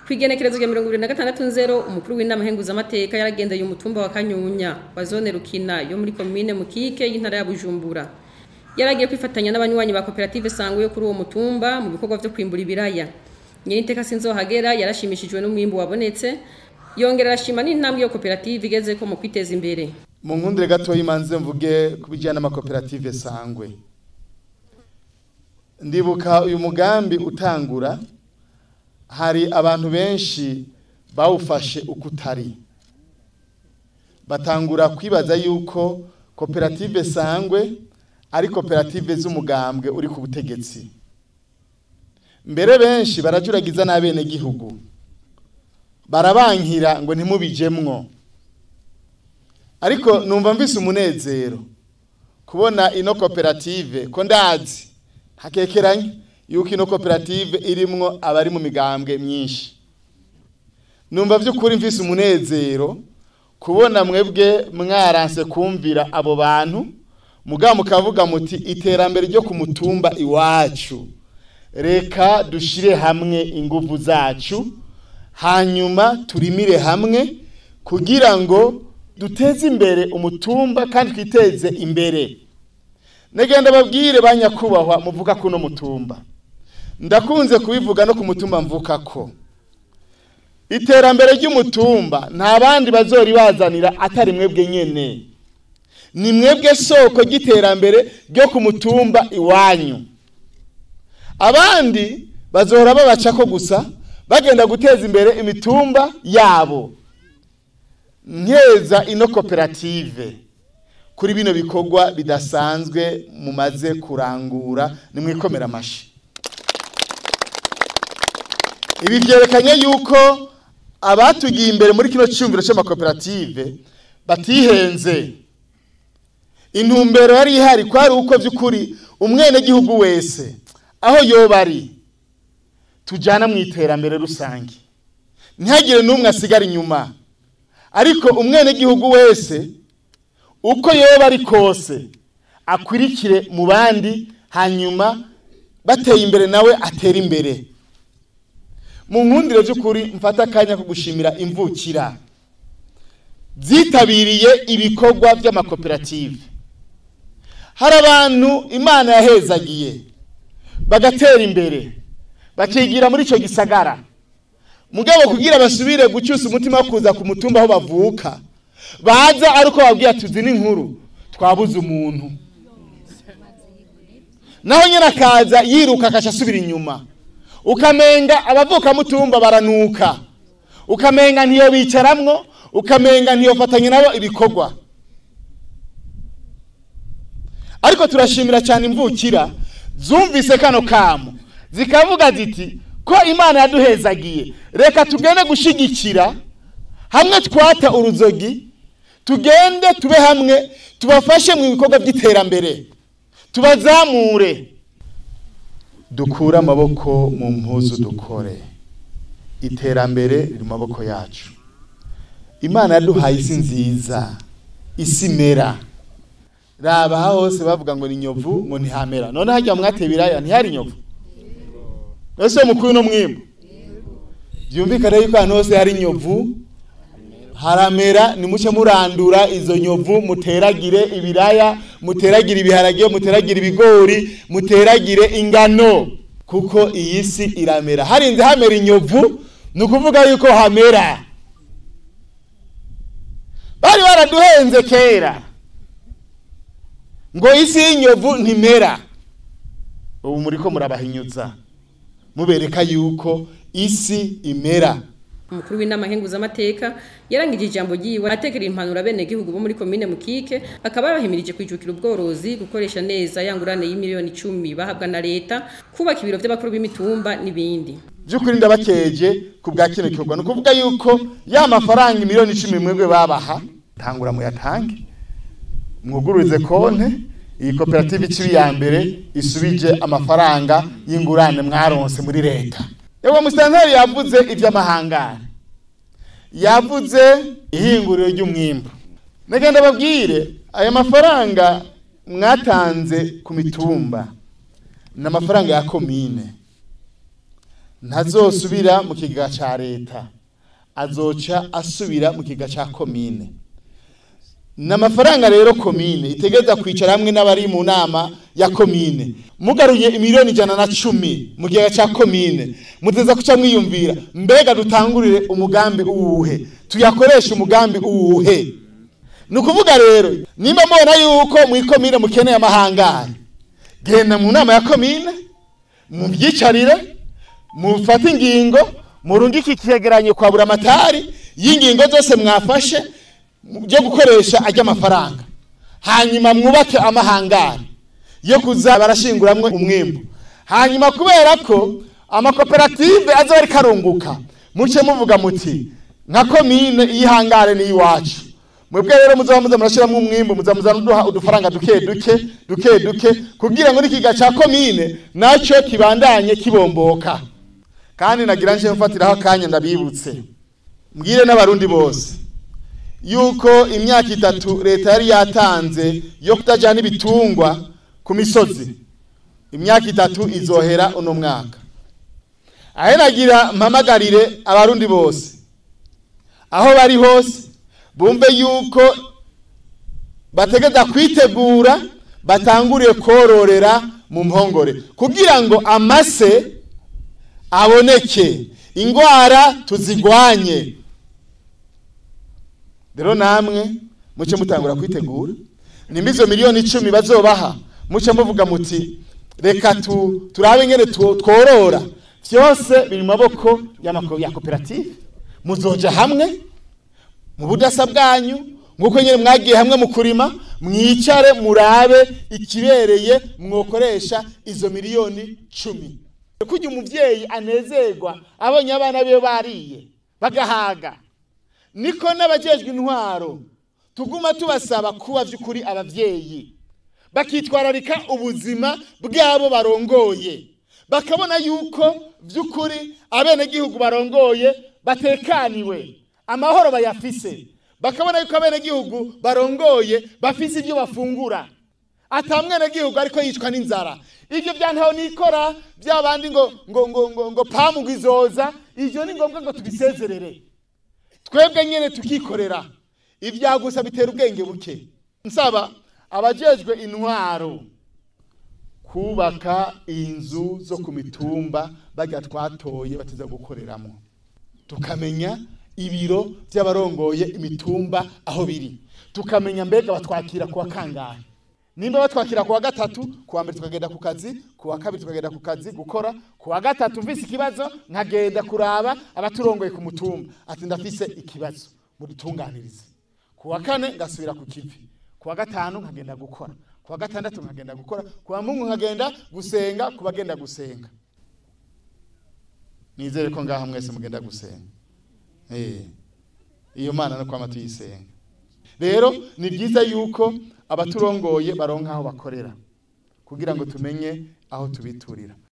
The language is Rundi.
Kwigenekerezo rya 2026 umukuru w'inama nkenguzamateka yaragendeye umutumba wa Kanyunya wa zone Rukina yo muri commune Mukike y'intara ya Bujumbura. Yaragiye kwifatanya n'abanywanyi ba koperative Sangwe yo kuri uwo mutumba mu bikorwa vyo kwimbura ibiraya. Nyeniteka Sinzohagera yarashimishijwe n'umwimbu wabonetse, yongera arashima n'intambwe yo koperative igeze ko mu kwiteza imbere. Mu nkundire gato yimanze mvuge kubijyana n'amakoperative Sangwe. Ndibuka uyu mugambi utangura hari abantu benshi bawufashe ukutari, batangura kwibaza yuko koperative Sangwe ari koperative z'umugambwe uri ku butegetsi. Mbere benshi barajuragiza n'abene gihugu, barabankira ngo ntimubijemwo. Ariko numva mvise umunezero kubona ino koperative, ko ndazi hakekeranye yuko ino koperative irimwo abari mu migambwe myinshi. Numva vy'ukuri mvise umunezero kubona mwebwe mwaranse kumvira abo bantu, mugabo mukavuga muti iterambere ryo ku mutumba iwacu, reka dushire hamwe inguvu zacu, hanyuma turimire hamwe kugira ngo duteze imbere umutumba kandi twiteze imbere. Negenda babwire banyakubahwa muvuka kuno mutumba, ndakunze kubivuga no ku mutumba mvuka ko iterambere ry'umutumba nta bandi bazori bazanira atari mwebwe nyene. Ni mwebwe soko ry'iterambere ryo ku mutumba iwanyu. Abandi bazohora babacako gusa bagenda guteza imbere imitumba yabo. Nkeza ino koperative kuri bino bikorwa bidasanzwe mumaze kurangura, nimwikomera amashi. Ibi byerekanye yuko abatugiye imbere muri kino cyumviro cy'amakoperative batihenze. Intumbero yari ihari kwari uko by'ukuri umwene gihugu wese aho yoba ari tujana mu iterambere rusange, ntihagire n'umwe asigara inyuma. Ariko umwene gihugu wese uko yoba ari kose akwirikire mu bandi, hanyuma bateye imbere nawe atera imbere. Mu nkundire by'ukuri mfata akanya ko gushimira imvukira zitabiriye ibikorwa by'amakoperative. Hari abantu Imana yahezagiye bagatera imbere bakigira muri ico gisagara, mugabo kugira basubire gucyusa umutima wo kuza ku mutumba aho bavuka, baza ariko babwiye tuzi n'inkuru twabuze umuntu, naho nyine akaza yiruka akaca asubira inyuma. Ukamenga abavuka mutumba baranuka, ukamenga ntiyo bicaramwo, ukamenga ntiyo fatanye nabo ibikorwa. Ariko turashimira cyane imvukira zumvise kano kamo zikavuga ziti ko Imana yaduhezagiye, reka tugende gushigikira hamwe twata uruzogi, tugende tube hamwe tubafashe mu bikorwa by'iterambere, tubazamure, dukure amaboko mu mpuzu dukore. Iterambere riri mu maboko yacu. Imana yaduhaye isi nziza, isi mera. Raba hose bavuga ngo ni nyovu ngo ntihamera, none hajya mwateye ibiraya ntihari nyovu. Ese mukuru no mwimbo byumvikane yuko ahantu hose hari nyovu haramera. Nimuce murandura izo nyovu, muteragire ibiraya, muteragire ibiharage, muteragire ibigori, muteragire ingano, kuko iyi si iramera. Harinze hamera inyovu ni ukuvuga yuko hamera. Bari baraduhenze kera ngo isi y'inyovu ntimera, ubu muriko murabahinyuza mubereka yuko isi imera. Umukuru w'inama nkenguzamateka yarangije ijambo ryiwe atekera impanuro abene gihugu bo muri commune Mukike, akaba yabahimirije kwijukira ubworozi, gukoresha neza yangurane y'imiliyoni 10 bahabwa na leta, kubaka ibiro by'abakuru b'imitumba n'ibindi. By'ukuri ndabakeje ku bwa kino gikorwa. Ni ukuvuga yuko ya mafaranga miliyoni 10 mwebwe babaha, tangura muyatange, mwugururize konte iyi koperative icibi ya mbere isubije amafaranga y'ingurane mwaronse muri leta. Yewe musitanteri yavuze iby'amahangare, yavuze ihinguriro ry'umwimbu. Nagenda babwire aya mafaranga mwatanze ku mitumba n'amafaranga ya komine. Ntazosubira mu kigega ca leta, azoca asubira mu kigega ca komine. N'amafaranga rero komine itegeza kwicara hamwe n'abari mu nama ya komine. Mugaruye imiliyoni 110 mu kigega ca komine, muteza kuca mwiyumvira mbega dutangurire umugambi uwuhe, tuyakoresha umugambi uwuhe. Nukuvuga rero nimba mubona yuko mu ikomine mukeneye amahangari, genda mu nama ya komine mubyicarire, mufate ingingo, murungike ikigeranyo kwa Buramatari y'ingingo zose mwafashe byo gukoresha ajya amafaranga, hanyuma mwubake amahangari yo kuza barashinguramwe umwimbu. Hanyuma kubera ko amakoperative azoba ariko arunguka, muce muvuga muti nka komine y'ihangare ni iwacu, mwebwe rero muzoba muza murashiramwo umwimbu, muza muza udufaranga duke duke duke duke kugira ngo n'ikiga ca komine naco kibandanye kibomboka. Kandi nagira nje mfatiraho akanya ndabibutse, mbwire n'abarundi bose yuko imyaka 3 leta yari yatanze yo kutajana ibitungwa ku misozi, imyaka 3 izohera uno mwaka. Ahe nagira mpamagarire abarundi bose aho bari hose bumve yuko bategeza kwitegura, batanguriye kororera mu mpongore kugira ngo amase aboneke, ingwara tuzigwanye. Rero namwe muce mutangura kwitegura, nimbizo miliyoni 10 bazobaha, muce muvuga muti reka turabe ngene tworora. Vyose biri mu maboko ya koperative. Muzoja hamwe mu budasa bwanyu nkuko nyene mwagiye hamwe mu kurima, mwicare murabe ikibereye mwokoresha izo miliyoni 10. Kujya umuvyeyi anezerwa abonye abana be bariye bagahaga, niko n'abajejwe intwaro tuguma tubasaba kuba vy'ukuri abavyeyi, bakitwararika ubuzima bwabo barongoye, bakabona yuko vy'ukuri abenegihugu barongoye batekaniwe, amahoro bayafise, bakabona yuko abenegihugu barongoye bafise ibyo bafungura, atamwenegihugu ariko yicwa n'inzara. Ibyo byantaho nikora byabandi ngo ngo ngo ngo ngo pamu gizoza, ivyo ni ngombwa ngo tubisezerere twebwe nyene tukikorera. Ibyagusa bitera ubwenge buke. Nsaba abajejwe intwaro kubaka inzu zo ku mitumba bajya twatoye batiza gukoreramo, tukamenya ibiro by'abarongoye imitumba aho biri, tukamenya mbega batwakira kuwa kangahe. Nimba batwakira kuwa gatatu, kuwa mbere tukagenda ku kazi, kuwa kabiri tukagenda ku kazi gukora, kuwa gatatu mvise ikibazo nkagenda kuraba abaturongoye ku mutumba ati ndafise ikibazo mudutunganirize, kuwa kane ngasubira ku kivi, kuwa gatanu nkagenda gukora, kuwa gatandatu nkagenda gukora, kuwa mungu nkagenda gusenga, kubagenda gusenga. Nizere ko ngaha mwese mugenda gusenga. Iyo mana no kwama tuyisenga. Rero ni byiza yuko abaturongoye baronka aho bakorera kugira ngo tumenye aho tubiturira.